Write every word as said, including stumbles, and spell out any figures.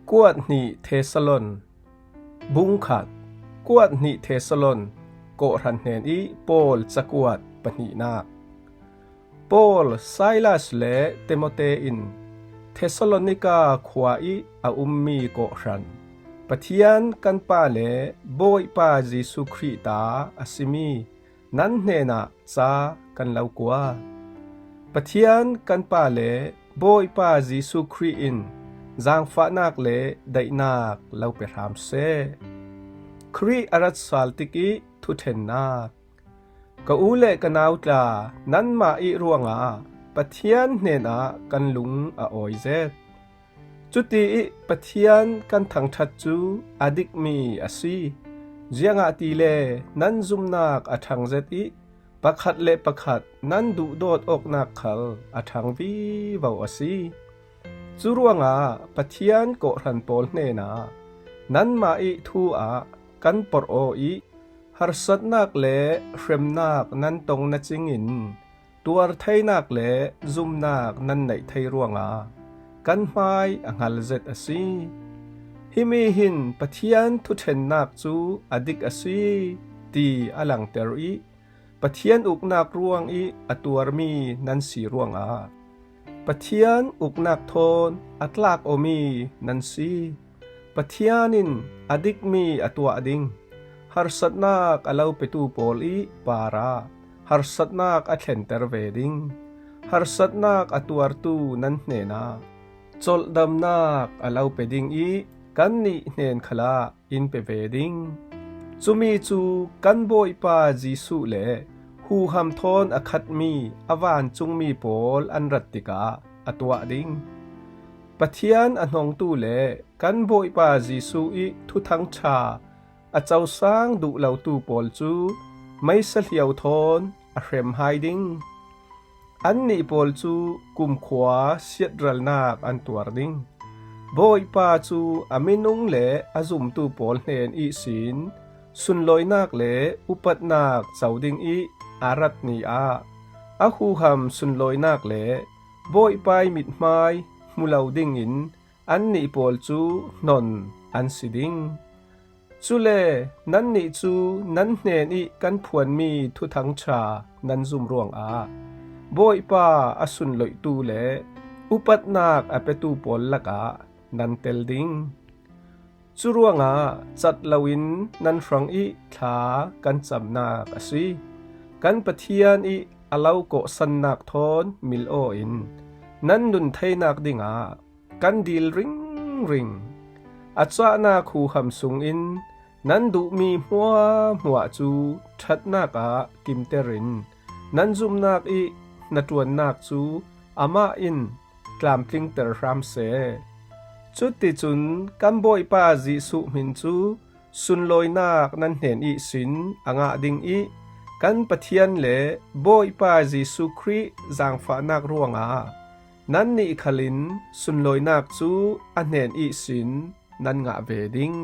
Kuat hnih Thesalon. Bung khat. Kuat hnih Thesalon kawhhran hnen ih Paul cakuat pahnihnak. Paul, Silas le Timote in Thesalonika khua ih a ummi kawhhran, Pathian kan Pa le Bawipa Jesuh Khrih ta a simi nan hnenah ca kan lo kuat. Pathian kan Pa le Bawipa Jesuh Khrih in zangfahnak le daihnak lo pe hram seh. Khrih a rat sal tikih thuṭhennak. Ka u le ka nau tla, nanmah ih ruangah Pathian hnenah kan lung a awi zet. Cuti ih Pathian kan thangṭhat cu a dikmi a si. Ziangahtile nan zumnak a ṭhang zet ih pakhat le pakhat nan duhdawt awknak khal a ṭhang vivo a si. Cu ruangah Pathian kawhhran pawl hnenah nanmah ih thu ah kan porh aw ih harsatnak le hremnak nan tong na cingin tuar theinak le zumnak nan neih thei ruangah kan hmai a hngal zet a si. Himi hin Pathian thuṭhennak cu a dik a si, ti a langter ih Pathian uknak ruang ih a tuarmi nan si ruangah Pathian uknak thawn a tlak awmi nan si. Pathian in a dikmi a tuah ding, harsatnak a lo petu pawl ih parah harsatnak a thlenter ve ding, harsatnak a tuartu nan hnenah colhdamnak a lo pe ding ih kannih hnen khalah in pe ve ding. Cumi cu kan Bawipa Jesuh le huham thawn a khatmi a vancungmi pawl an rat tikah a tuah ding. Pathian a hnongtu le kan Bawipa Jesuh ih Thuthang ṭha a cosang duh lotu pawl cu meisa hliau thawn a hrem hai ding. Annih pawl cu kumkhua siatralnak an tuar ding. Bawipa cu a minung le a zumtu pawl hnen ihsin sunlawinak le upatnak co ding ih a rat ni ah a huham sunlawinak le Bawipa ih mithmai hmu lo dingin annih pawl cu hnon an si ding. Cule nannih cu nan hnen ih kan phuanmi Thuthang ṭha nan zum ruangah Bawipa a sunloihtu le upatnak a petu pawl lakah nan tel ding. Cu ruangah cat loin nan hrang ih thla kan camnak a si. Kan Pathian ih a lo kawhsannak thawn mil aw in nan nun theinak dingah kan dil ringring. A cahnak huham sungin nan duhmi hmuahhmuah cu ṭhatnak ah kimter in nan zumnak ih hnaṭuannak cu amah in tlamtlingter hram seh. Cuticun kan Bawipa Jesuh hmin cu sunlawinak nan hnen ihsin a ngah ding ih kan Pathian le Bawipa Jesuh Khrih zangfahnak ruangah nannih khalin sunlawinak cu a hnen ihsin nan ngah ve ding.